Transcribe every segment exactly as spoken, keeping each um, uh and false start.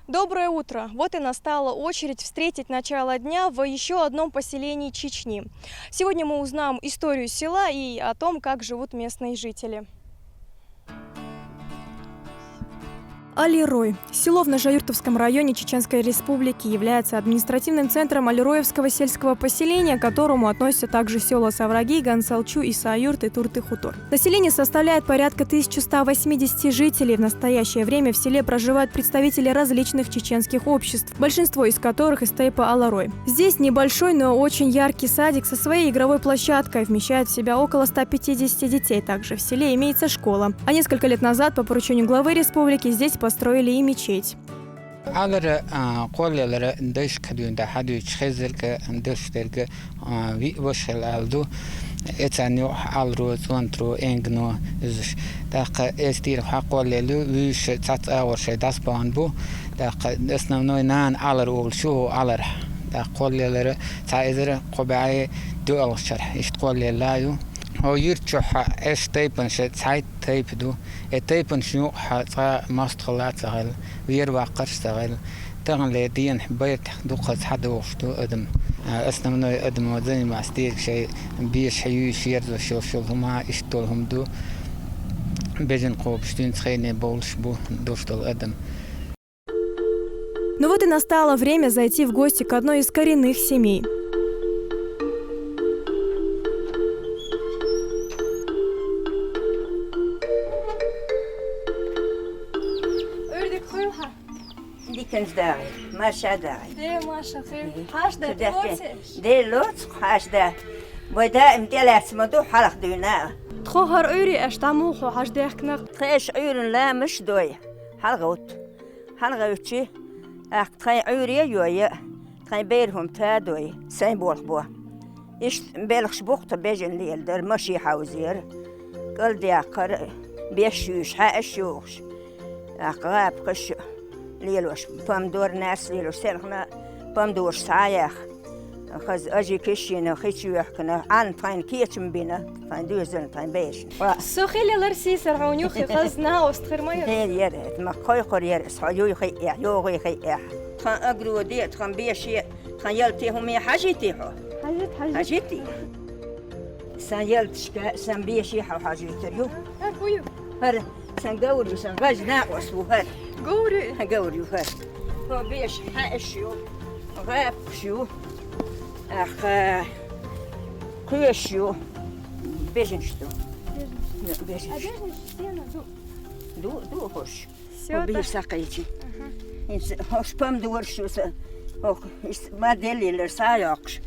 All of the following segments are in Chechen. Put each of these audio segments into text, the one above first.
Доброе утро! Вот и настала очередь встретить начало дня в еще одном поселении Чечни. Сегодня мы узнаем историю села и о том, как живут местные жители. Алирой. Село в Нажаюртовском районе Чеченской Республики является административным центром Алироевского сельского поселения, к которому относятся также села Савраги, Гансалчу, Исаюрт и Турты-Хутор. Население составляет порядка тысяча сто восемьдесят жителей. В настоящее время в селе проживают представители различных чеченских обществ, большинство из которых из тейпа Аларой. Здесь небольшой, но очень яркий садик со своей игровой площадкой вмещает в себя около ста пятидесяти детей. Также в селе имеется школа. А несколько лет назад по поручению главы республики здесь построили и мечеть. Алара, а, кхоллалара дайшка хьадуьнда хьадуьйчу хезарга, дашдарга, а, виъ ваша хила аьлла ду. Эцарна юкъахь аларо, цӀонтаро, энгано изаш. ТӀаккха эцтийра хьакхоллал ю, вуьйш цхьацца агӀор шайн дӀасабахна бу. ТӀаккха основной нана алар олуш ю хӀу аларахь. ТӀаккха кхоллалара цхьа эзар кхо бӀе доьалгӀачу шарахь иштта кхоллалла ю. ХӀо юьрта чохь Ӏеш тайпанаш цхьайтта тайпа ду. Э, тайпанаш юкъахь цкъа мостагӀалла а ца хилла, вер-ваккхарш а ца хилла. Таханле дийнахь байртахь дукхаза хьадогӀуш ду адам. А, основной адамо заниматься дерг шайн беша хьаюьйш, ерзош йолуш йолу хӀума, иштта долу хӀума ду. Бежан кхобуш дуьнца хене бовлуш бу, долуш долу адам. Ну вот и настало время зайти в гости к одной из коренных семей. Диканаш дагӀе, марша дагӀе. Де, Маша, хи, хьаш да, Де, лоцу, хьаш да. Вай даим тӀелаьцна ма ду, хьалха дуьйна. Тхо хӀара Ӏуьйре аьш дӀа муха хьажа дехкина? Тхо аьш Ӏуьйран ламаш дой, хьалха гӀутта. Хьалхавичи, ахка тхайн Ӏуьйре а йой, тхайн бер хӀума тадой, сайн болх бо. Иштта белхаш бухта бежан леладар, маши хьаузера, кӀалдаккхара, беш юьйш, хьаьаш йохуш, ахка гӀапакхаш лелош, помидор, наьрс лелош, селхана помидораш схьаяха. Хаза ажи кишина, хи чоьхкина, Ӏан тхайн кечам бина, тхайн доьзална, тхайн бешна. Со хилалар сийсар хьуна юххе хазна ост хир ма яра. Хир яра, ма кхойкхур яра, со юй хиъя, йогӀий хиъя. Тхан агроде, тхан беше, тхан ялте хӀуме хьажийти хьо? Хьажийт, хьажийт. Хьажийти? Сан ялташка, сан беше хьо хьажуьйтур ю. ХӀара хӀу ю? ХӀара сан говр ю, сан гӀаж накъост ву хӀара. Говр ю? Говр ю хӀара. ХӀо беш хьаьаш ю, гӀапаш ю, ахка кхоьш ю. Бежанаш ду. Бежанаш. Бежанаш. А бежанаш сена ду? Ду, ду хӀорш. Всё, хӀо беш сакхайчи. Ага. ХӀинца хӀорш помидораш ю сан. ХӀо, ис ма деллилар схьайоккхуш.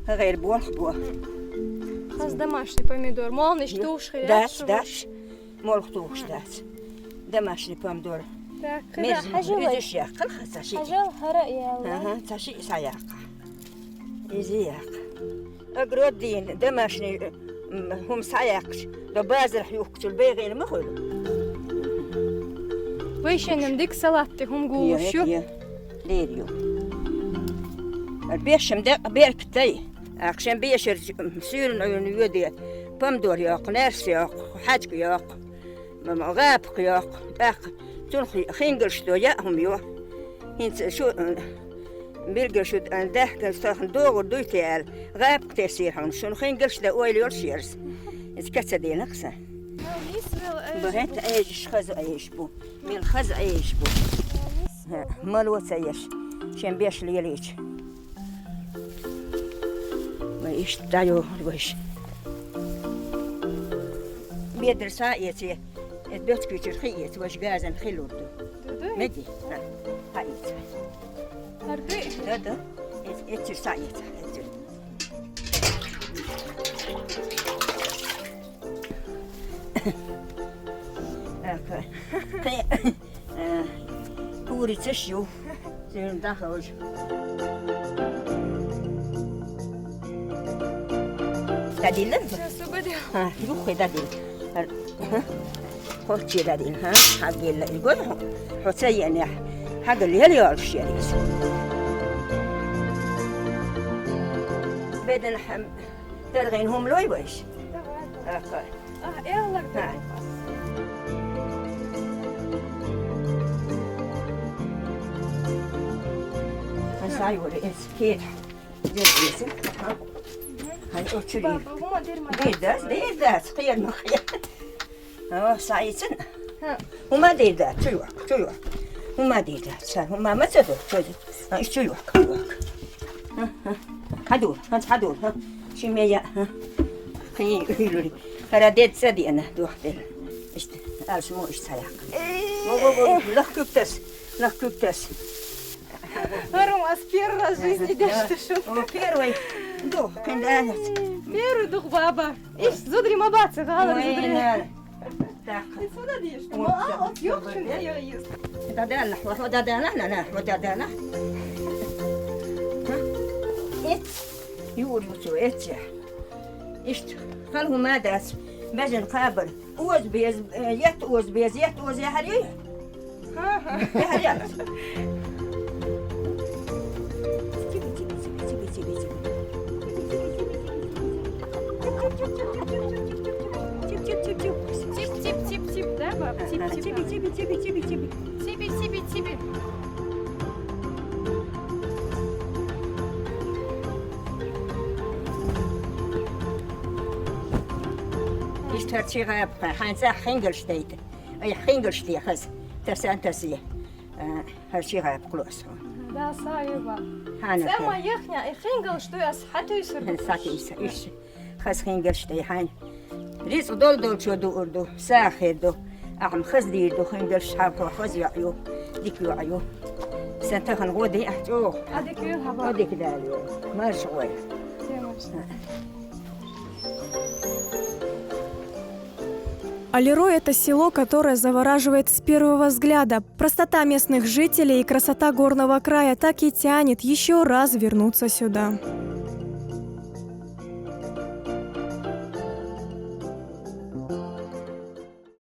ХӀара болх бо. Хаза домашний помидор. Молнаш тушха яц? Дац, дац. Молха тухуш дац. Домашний помидор. Так, хӀара хьажал. Изиш яккхал хаза ши. Хьажал хӀара яла. Ага, ца ши схьаяккха. Иза яккха. Огород дийна, домашний, м, хӀума схьаяккхаш, до базарахь юхкучул бегӀийна ма хуьлу. Вай шен дика салат тӀе хӀума гуллуш ю? Лер ю. Бешам декъа беркатай. Ахшен бешар суьйрана Ӏуьйна йоьде, помидор йоккху, наьрс йоккху, хьаьжка йоккху, м-, гӀапакх йоккху. ТӀаккха цунах хингалш до, яа хӀума йо. ХӀинца шу, м, билгал шу, м, даьхкина стохна догӀур дуй те аьлла, гӀапакх тесира хьуна, шуна хингалш дан ойла йолуш ярас. Иза ка ца дийнахь сан. Бу хӀетта Ӏежаш, хаза Ӏежаш бу. Мел хаза Ӏежаш бу. Мало ца еш, шен беш лелийча. Вай иштта дӀайохур вайша. Бедар схьаэце, эт доцкуьйчуьра хи эца, вайша газан хи лур ду. Ду, ду. Меди? Ха, хьаэца. ХӀара ду? Да, да. Эт-, эццуьра схьаэца, эццуьра. Аха. Кхин, э, курицаш ю. Зуьйна дахалж. ДӀадилла? Сейчас убадил. А, юххе дӀадилла. Кхочче дӀадилла, ха? Хьагилла. Игой хьо, хьо ца еанехь. Хьагал ел йолуш яр иза. Бедан хьам-, даргӀин хӀума лой вайша? Аха. Ах, эллар. Ха. Ай, ура, эс, кет. Дердесин. Ай, очури. Баба, хӀума дер ма. Дердас, дердас, хияр ма хияр. О, сайцын. ХӀума дерда, чуйвак, чуйвак. ХӀума дерда, са, хӀума ма цо, чуйвак, чуйвак. Хадур, хадур, ха. Шимея, ха. Хи, хи, хи. Хара дед са диана, дух дер. Ишт, алш мо ишт саяк. Во, во, во, лах куктас, лах куктас. Арум, аз первый раз в жизни дяшта шум. О, первый. Дух, кенданяц. Первый дух, баба. Иш, зудри ма бацы, галар зудри. Так. Сюда диш. А, вот ёхчун, я, я, я. Дадана, вот дадана, на, на, вот дадана. Эт. Юр, юр, эт. Ишт, хал хӀума дас. Бежен кабар. Оз без, э, ят оз без, ят оз яхари. Яхари. Тип, тип, тип, тип, тип. Тип, тип, тип, тип, да, баб? Тип, тип, тип, тип, тип, тип, тип. Тип, тип, тип, тип. Ишт хӀарчи гӀайб, хӀанз хингалш дайта. Ай, хингалш ди хаз. Тасан таси. Э, хӀарчи гӀайб класс. Да, саиба. Хана. Сама яхня, э, хингалш ду аз хатуй сур. Сати иса, иш. Хаз хингалш ди хӀан. РицӀ дол-дол чо ду урду, сахир ду. Ахм хаз дир ду, хингалш хав хаз яъю. Дик яъю. Сен тахан гъоди ахчо. Адик ю хаба. Адик дали. Марш гъой. Се марш. Алирой — это село, которое завораживает с первого взгляда. Простота местных жителей и красота горного края так и тянет еще раз вернуться сюда.